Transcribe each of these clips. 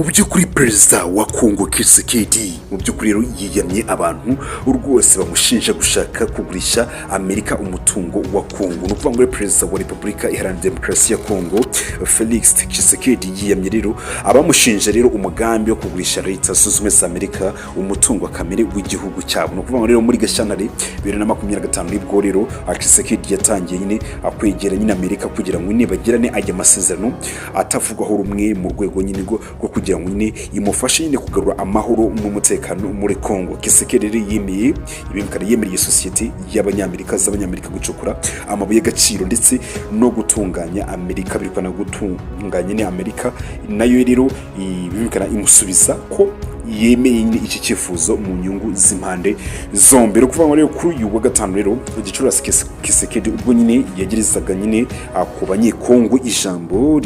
Mu by'ukuri, perezida wa Kongo Tshisekedi mu by'ukuri rero yiyamye abantu rwose bamushinja gushaka kugurisha Amerika umutungo wa Kongo. Ni ukuvuga ngo rero perezida wa Repubulika Iharanira Demokarasi ya Kongo, Felix Tshisekedi, yiyamye rero abamushinja rero umugambi wo kugurisha Leta Zunze Ubumwe za Amerika umutungo wa kamere w'igihugu cyabo. Ni ukuvuga ngo rero muri Gashyantare 2025 nibwo rero Tshisekedi yatangiye nyine kwegera nyine Amerika kugira ngo nyine bagirane aya masezerano atavugwaho rumwe, mu rwego nyine rwo kugira ngo nyine imufashe nyine kugarura amahoro n'umutekano muri Kongo. Tshisekedi rero yemeye ibi, bikaba yemereye sosiyete y'abanyamerika z'abanyamerika gucukura amabuye y'agaciro ndetse no gutunganya Amerika, birikana gutunganya ni Amerika nayo rero bikana imusubiza ko yemeye nyine iki cyifuzo mu nyungu z'impande zombi. Ni ukuvuga ngo rero kuri uyu wa gatanu rero Gicurasi, Tshisekedi ubwo nyine yagerezaga nyine ku Banyekongo ijambo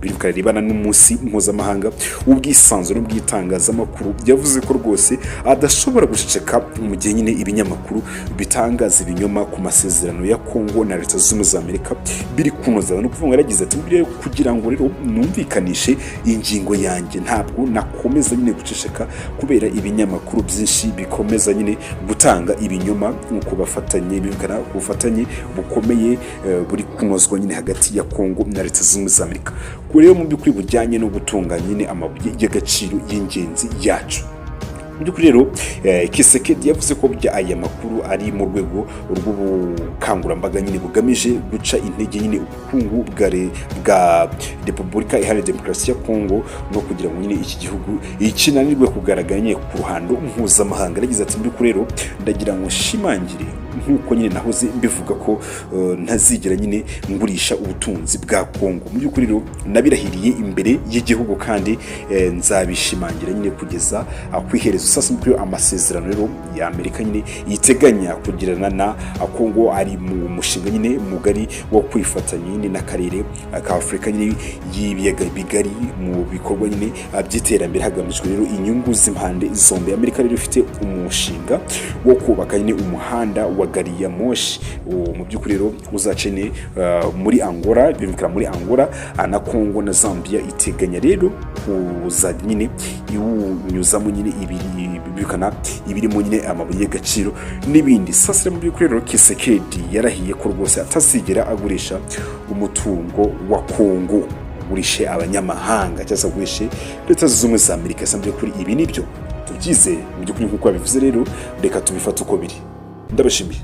birukana ribana n'umunsi mpuzamahanga w'ubwisanzure bw'itangazamakuru, yavuze ko rwose adashobora guceceka mu gihe nyine ibinyamakuru bitangaza ibinyoma ku masezerano ya Kongo na Leta Zunze Ubumwe za Amerika biri kunoza. Ni ukuvuga ngo yaragize ati: "Rero kugira ngo rero numvikanishe ingingo yanjye, ntabwo nakomeza nyine guceceka kubera ibinyamakuru byinshi bikomeza nyine gutanga ibinyoma ku bafatanye, bibikana ku bufatanye bukomeye buri kunozwa nyine hagati ya Kongo na Leta Zunze Ubumwe za Amerika, ku rero mu by'ukuri bujyanye no gutunganya nyine amabuye y'agaciro y'ingenzi yacu." Mu by'ukuri rero Tshisekedi yavuze ko bya aya makuru ari mu rwego rw'ubukangurambaga nyine bugamije guca intege nyine ubukungu bwa Repubulika Iharanira Demokarasi ya Kongo no kugira ngo nyine iki gihugu kinanirwe kugaragara nyine ku ruhando mpuzamahanga. Yagize ati: "Mu by'ukuri rero ndagira ngo nshimangire nk'uko nyine nahoze mbivuga ko ntazigera nyine ngurisha ubutunzi bwa Kongo. Mu by'ukuri rero nabirahiriye imbere y'igihugu kandi nzabishimangira nyine kugeza ku iherezo." Sasa mu by'ukuri amasezerano rero ya Amerika nyine yiteganya kugirana na Kongo ari mu mushinga nyine mugari wo kwifatanya nyine n'akarere ka Afurika nyine y'ibiyaga bigari mu bikorwa nyine by'iterambere, hagamijwe rero inyungu z'impande zombi. Amerika rero ifite umushinga wo kubaka nyine umuhanda wa gari ya moshi, uwo mu by'ukuri rero uzaca nyine muri Angola, byumvikana muri Angola na Kongo na Zambia. Iteganya rero kuzajya nyine iwunyuzamo nyine ibiri, bikana ibirimo nyine amabuye y'agaciro n'ibindi. Sasa rero mu by'ukuri rero Tshisekedi yarahiye ko rwose atazigera agurisha umutungo wa Kongo, agurishe abanyamahanga cyangwa se agurishe Leta Zunze Ubumwe za Amerika. Ese mu by'ukuri ibi nibyo tubyizeye? Mu by'ukuri nk'uko babivuze rero, reka tubifate uko biri. Ndabashimiye.